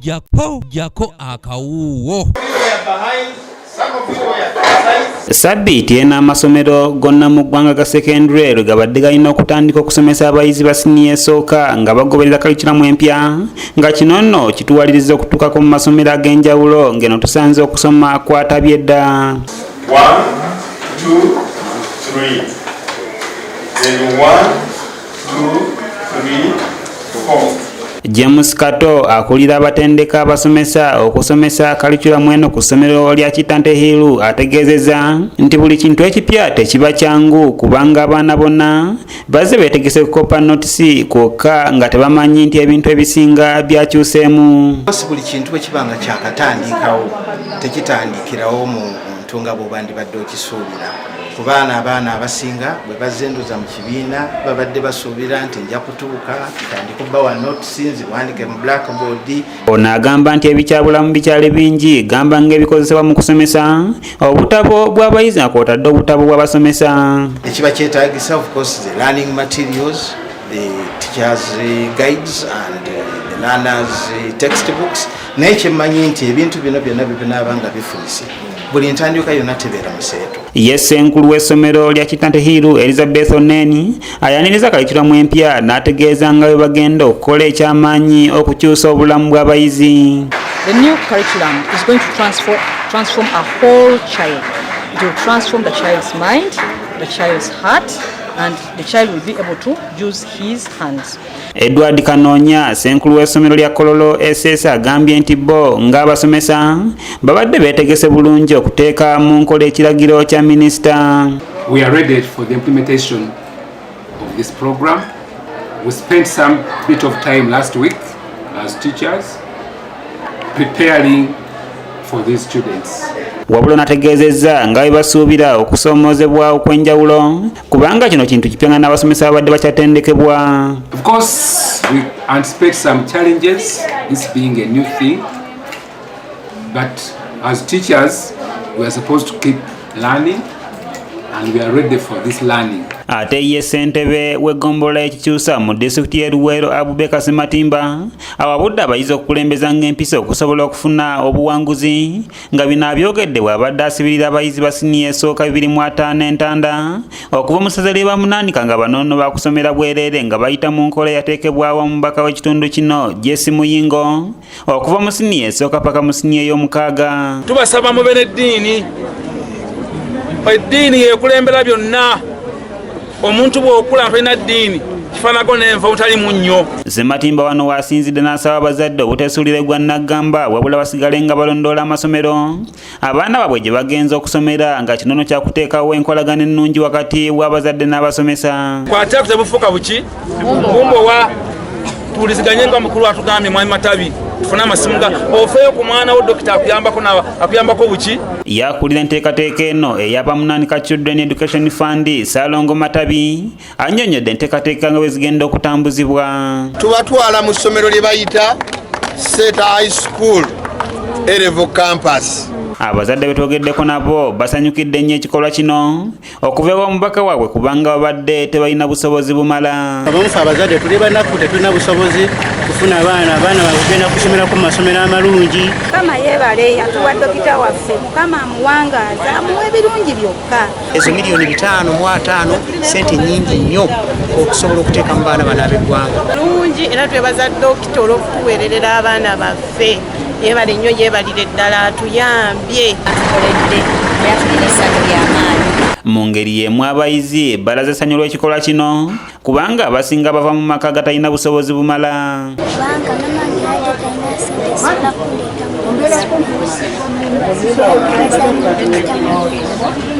Jako jako akawuuwo. Sabbiiti eno amasomero gonna mu ggwanga ga sekendule lwe gabadde galina okutandika okusomesa abayizi ba siniya esooka nga bagoberera kalikiramu empya, nga kino nno kituwaliriza okutuukako mu masomero ag'enjawulo ng'eno tusanze okusoma kwatabye dda. 1, 2, 3. Then 1, 2, 3, 4. James Kato akulira abatendeka abasomesa okusomesa kalikulamu eno ku ssomero lya Kitante Hill ategeezezza nti buli kintu ekipya tekiba kyangu, kubanga abaana bonna bazze beetegese kukopa notisi kwokka nga tebamanyi nti ebintu ebisinga byakyuseemu. Si buli kintu bwe kiba nga kyakatandikawo tekitandikirawo mu muntu nga bw'obandibadde okisuubira. Ku baana, abaana abasinga bwe bazze ndoza mu kibiina babadde basuubira nti nja kutuuka ntandika obbawa notes, nziwandike mu blackboard. Ono agamba nti ebikyabulamu bikyali bingi, gamba ng'ebikozesebwa mu kusomesa, obutabo bw'abayizi nga kw'otadde obutabo bw'abasomesa. Ekiba kyetaagisa, of course, the learning materials, the teachers' guides and the learners' textbooks. Naye kyemmanyi nti ebintu bino byonna bye binaaba nga bifunise, buli ntandika yonna tebeera museeto. Ye ssenkulu w'essomero lya Kitante Hill, Elizabeth Oneni, ayaniriza kalikiramu empya n'ategeeza nga bwe bagenda okukola ekyamaanyi okukyusa obulamu bw'abayizi. The new curriculum is going to transform a whole child. It will transform the child's mind, the child's heart, and the child will be able to use his hands. Edward Kanoonya, ssenkulu w'essomero lya Kololo SS, agambye nti bo ng'abasomesa babadde beetegese bulungi okuteeka mu nkola ekiragiro kya minisita. We are ready for the implementation of this program. We spent some bit of time last week as teachers preparing for these students. Wabula nategeezezza nga bwe basuubira okusoomoozebwa okw'enjawulo, kubanga kino kintu kipya nga n'abasomesa babadde bakyatendekebwa. Of course, we anticipate some challenges, this being a new thing. But as teachers, we are supposed to keep learning and we are ready for this learning. Ate ye ssentebe w'eggombolola ekikyusa mu disitulikiti y'e Luweero, Abubakar Sematimba, awabudde abayizi okukulembeza ng'empisa okusobola okufuna obuwanguzi, nga bino abyogedde bw'abadde asibirira abayizi ba siniya esooka 2005 entanda okuva mu ssaza ly'e Bamunaanika, nga bano nno bakusomera bwereere nga bayita mu nkola eyateekebwawo omubaka w'ekitundu kino, Jesse Muyingo, okuva mu siniya esooka paka mu siniya ey'omukaaga. Tubasaba mube n'eddiini. Eddiini yekulembera byonna. Omuntu bw'okula nga tolina ddiini, kifaanako n'enva omutali munnyo. Sematimba wano waasinzidde n'asaba abazadde obuteesuulira gwa naggamba, wabula basigale nga balondoola amasomero abaana baabwe gye bagenza okusomera, nga kinono kyakuteekawo enkolagano ennungi wakati w'abazadde n'abasomesa. Kwate tebufuuka buki bumbowa. Tuwuliziganye nga mukulu atugambye, mwami Matabi, tufune amasimu ga ofeeyo ku mwana wo, dokita akuyambako akuyambako buki. Yakulira enteekateeka eno ey'Abamunaanika Children Education Fund, Saalongo Matabi, annyonnyodde enteekateeka nga bwe zigenda okutambuzibwa. Tubatwala mu ssomero lye bayita Seta High School A Level Campus. Abazadde betwogeddeko nabo basanyukidde nnyo ekikolwa kino okuva ew'omubaka waabwe, kubanga babadde tebalina busobozi bumala. Abamu ffe abazadde tuli banaku, tetulina busobozi kufuna abaana. Abaana bakugenda kusomerako mu masomero amalungi. Mukama yeebale yatuwa dokita waffe. Mukama amuwangaaza, amuwa ebirungi byokka. Ezo miliyoni 550 sente nyingi nnyo okusobola okuteeka mu baana bano ab'eggwanga. Lungi, era twebaza dokita olw'okutuweererera abaana baffe. Yeebale nnyo, yeebalire ddala, atuyambye. Atukoledde era tulina essanyu ly'amaanyi. Mu ngeri y'emu, abayizi balaze essanyu lw'ekikolwa kino, kubanga abasinga bava mu maka gatalina busobozi bumala. Kubanga mama wange yabadde talina sente zisobola kundeeta mu.